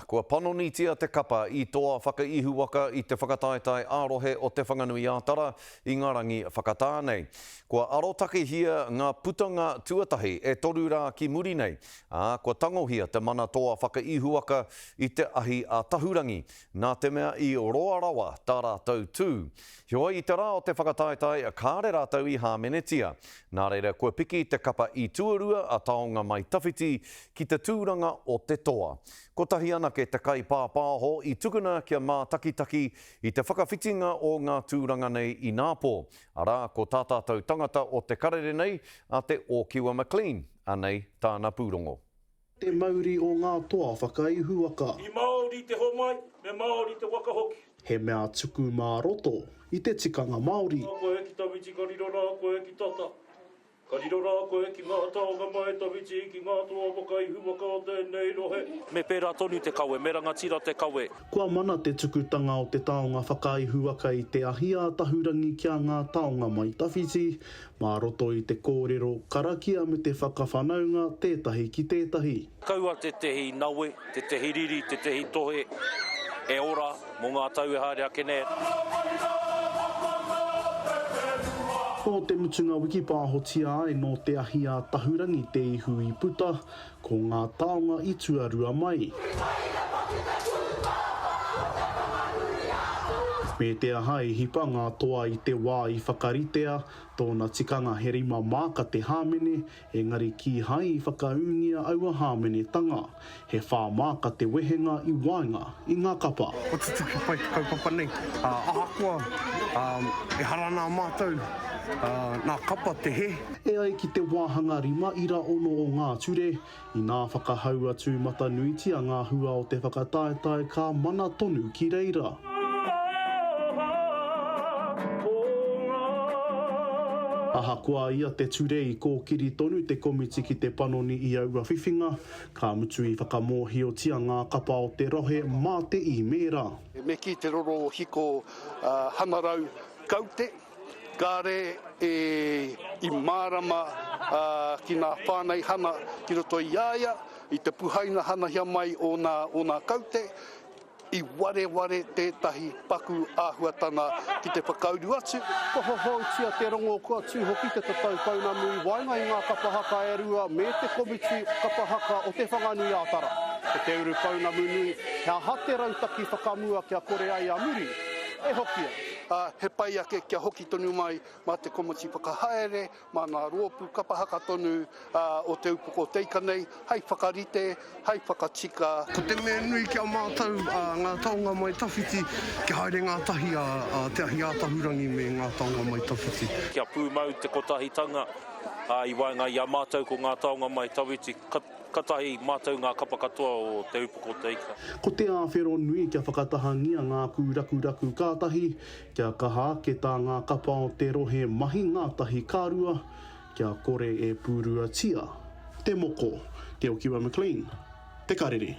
Kua panonitia te kapa i toa whakaihuwaka i te whakataetae ā-rohe o Te Whanganui-ā-Tara i ngā rangi whakatā nei. Kua arotakehia ngā putanga tuatahi e toru rā ki muri nei, ā, kua tangohia te mana toa whakaihuwaka i te ahi a Tahurangi, nā te mea i roa rawa tā rātou tū. Heoi, i te rā o te whakataetae, kāre rātou i hāmenetia. Nā reira, kua piki te kapa i tuarua a Taonga Mai Tawhiti ki te tūranga o te toa. Kotahi anake te kaipāpāho i tukuna kia mātakitaki i te whakawhitinga o ngā tūranga nei ināpō, arā, ko tā tātou tangata o te karere nei, a Te Ōkiwa McLean. Anei tāna pūrongo. Te mauri o ngā toa whakaihuwaka. I Māori te homai, me Māori te waka hoki. He mea tuku mā roto i te tikanga Māori. Rā koe ki tawhiti ka riro rā koe ki tata. Ka riro rā koe ki ngā taonga mai tawhiti ki ngā toa whakaihuwaka o tēnei rohe. Me pērā tonu te kawe, me rangatira te kawe. Kua mana te tukutanga o te taonga whakaihuwaka i te ahi ā-tahurangi ki a Ngā Taonga Mai Tawhiti, Mā roto i te kōrero, karakia me te whakawhanaunga tētahi ki tētahi. Kaua tētehi nawe, tētehi riri, tētehi tohe e ora mō ngā tau e haere ake nei. Nō te mutunga wiki pāhotia ai nō te ahi a Tahurangi te ihu i puta, ko ngā taonga i tuarua mai. Me te aha i hipa ngā toa i te wā i whakaritea, tōna tikanga he rima māka te hāmene, engari kīhai i whakaūngia aua hāmenetanga. He whā māka te wehenga i waenga i ngā kapa. Kua tutuki pai te kaupapa nei, ahakoa ehara nā mātou, nā kapa te hē. E ai ki te wāhanga 5.6 o ngā ture, Inā whakahaua tūmatanuitia ngā hua o te whakataetae ka mana tonu ki reira. Ahakoa ia te ture i kōkiri tonu te komiti ki te panoni i aua whiwhinga, ka mutu i whakamōhiotia ngā kapa o te rohe mā te īmēra. Me kī te roro hiko hanarau kaute. Kāre e i mārama ki nā whānau hana ki roto i a ia, i te puhaina hanahia mai o nā, o nā kaute, i wareware tētahi paku āhuatana ki te whakauru atu. Kua hohoutia te rongo, kua tū hoki te tatau pounamu i waenga i ngā kapa haka e rua me te komiti kapa haka o Te Whanganui-ā-Tara. Ko te uru pounamu nui, he aha te rautaki whakamua kia kore ai a muri e hokia? Ā, he pai ake kia hoki tonu mai mā te komiti whakahaere, mā ngā rōpū kapa haka tonu o Te Upoko o Te Ika nei, hei whakarite, hei whakatika. Ko te mea nui ki a mātou, ngā taonga mai tawhiti, kia haere ngātahi a Te Ahi Ātahurangi me ngā taonga mai tawhiti. Kia pūmau te kotahitanga i waenga i a mātou ko ngā taonga mai tawhiti. Katahi mātou ngā kapa katoa o Te Upoko o Te Ika. Ko te āwhero nui kia whakatahangia ngā kūrakuraku kātahi, kia kaha ake tā ngā kapa o te rohe mahi ngātahi ka rua, kia kore e pūruatia te moko. Te Okiwa McLean, Te Karere.